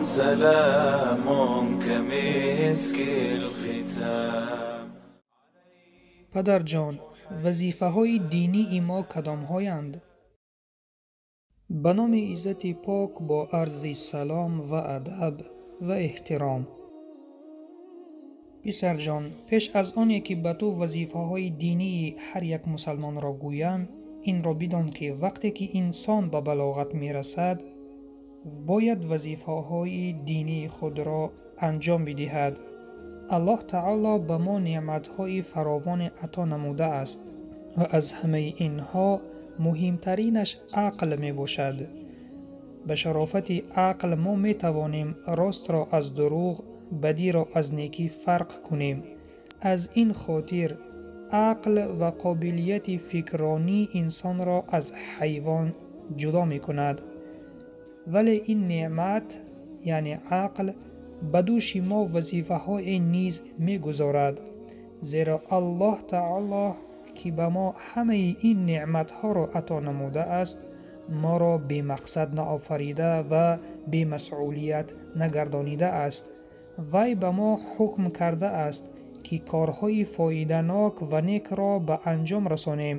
سلام كمسك الختام. Падарҷон, вазифаҳои динии мо кадомҳоянд? Ба номи Иззати Пок бо арзи салом ва адаб ва эҳтиром. Писарҷон, пеш аз оне ки ба ту вазифаҳои динии ҳар як мусалмонро гӯям, инро бидон, ки вақте ки инсон ба балоғат мерасад, бояд вазифаҳои динии худро анҷом бидиҳад. Аллоҳ Таоло ба мо неъматҳои фаровоне ато намудааст ва аз ҳамаи инҳо муҳимтаринаш ақл мебошад. Ба шарофати ақл мо метавонем ростро аз дурӯғ, бадиро аз некӣ фарқ кунем. Аз ин хотир ақл ва қобилияти фикронии инсонро аз ҳайвон ҷудо мекунад. Вале ин неъмат, яъне ақл, ба дӯши мо вазифаҳое низ мегузорад, зеро Аллоҳ Таоло, ки ба мо ҳамаи ин неъматҳоро ато намудааст, моро бемақсад наофарида ва бемасъулият нагардонидааст. Вай ба мо ҳукм кардааст, ки корҳои фоиданок ва некро ба анҷом расонем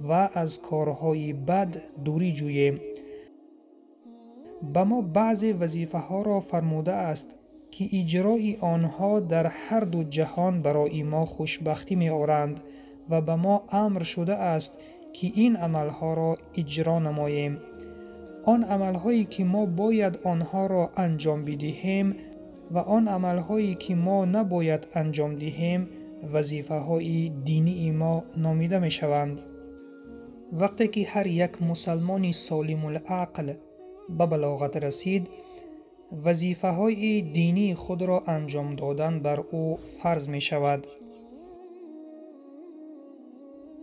ва аз корҳои бад дурӣ ҷӯем. Ба мо баъзе вазифаҳоро фармудааст, ки иҷрои онҳо дар ҳар ду ҷаҳон барои мо хушбахтӣ меоранд ва ба мо амр шудааст, ки ин амалҳоро иҷро намоем. Он амалҳое ки мо бояд онҳоро анҷом бидиҳем ва он амалҳое ки мо набояд анҷом диҳем, вазифаҳои динии мо номида мешаванд. Вақте ки ҳар як мусалмони солимулақл ба балоғат расид, вазифаҳои динии худро анҷом додан бар ӯ фарз мешавад.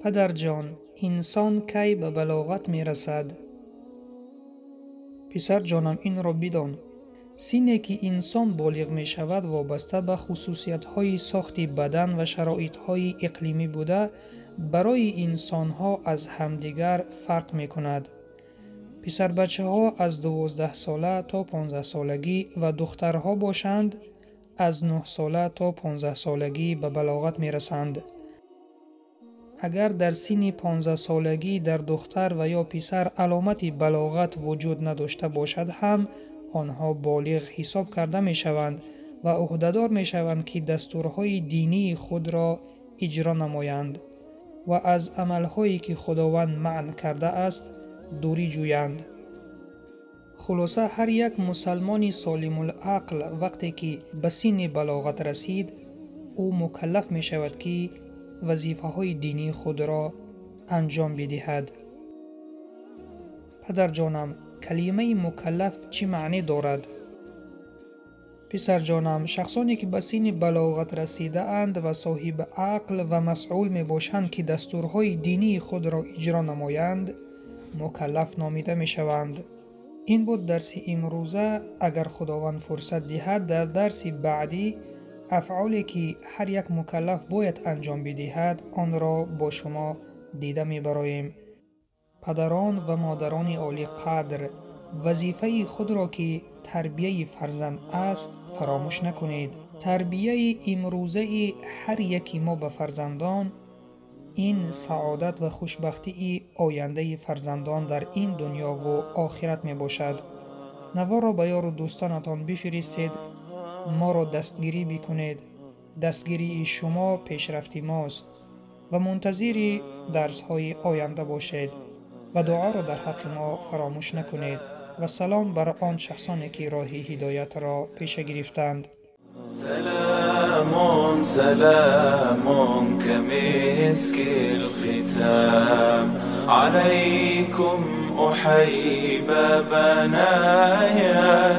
Падарҷон, инсон кай ба балоғат мерасад? Писарҷонам, инро бидон. Синне ки инсон болиғ мешавад, вобаста ба хусусиятҳои сохти бадан ва шароитҳои иқлимӣ буда, барои инсонҳо аз ҳамдигар фарқ мекунад. Писарбачаҳо аз 12-сола то 15-солагӣ ва духтарҳо бошанд аз 9-сола то 15-солагӣ ба балоғат мерасанд. Агар дар синни 15-солагӣ дар духтар ва ё писар аломати балоғат вуҷуд надошта бошад ҳам, онҳо болиғ ҳисоб карда мешаванд ва ӯҳдадор мешаванд, ки дастурҳои динии худро иҷро намоянд ва аз амалҳое ки Худованд манъ кардааст дурӣ ҷӯянд. Хулоса, ҳар як мусалмони солимулақл вақте ки ба синни балоғат расид, ӯ мукаллаф мешавад, ки вазифаҳои динии худро анҷом бидиҳад. Падарҷонам, калимаи мукаллаф чӣ маъне дорад? Писарҷонам, шахсоне ки ба синни балоғат расидаанд ва соҳиби ақл ва масъул мебошанд, ки дастурҳои динии худро иҷро намоянд, мукаллаф номида мешаванд. Ин буд дарси имрӯза. Агар Худованд фурсат диҳад, дар дарси баъдӣ афъоле ки ҳар як мукаллаф бояд анҷом бидиҳад, онро бо шумо дида мебароем. Падарон ва модарони олиқадр, вазифаи худро, ки тарбияи фарзанд аст, фаромӯш накунед. Тарбияи имрӯзаи ҳар яки мо ба фарзандон ин саодат ва хушбахтии ояндаи фарзандон дар ин дунёву охират мебошад. Наворро ба ёру дӯстонатон бифиристед, моро дастгирӣ бикунед. Дастгирии шумо пешрафти мост ва мунтазири дарсҳои оянда бошед ва дуоро дар ҳаққи мо фаромӯш накунед. Ва салом бар он шахсоне ки роҳи ҳидоятро пеша гирифтанд. سلام سلام كمسك الختام، عليكم أحيب بنايا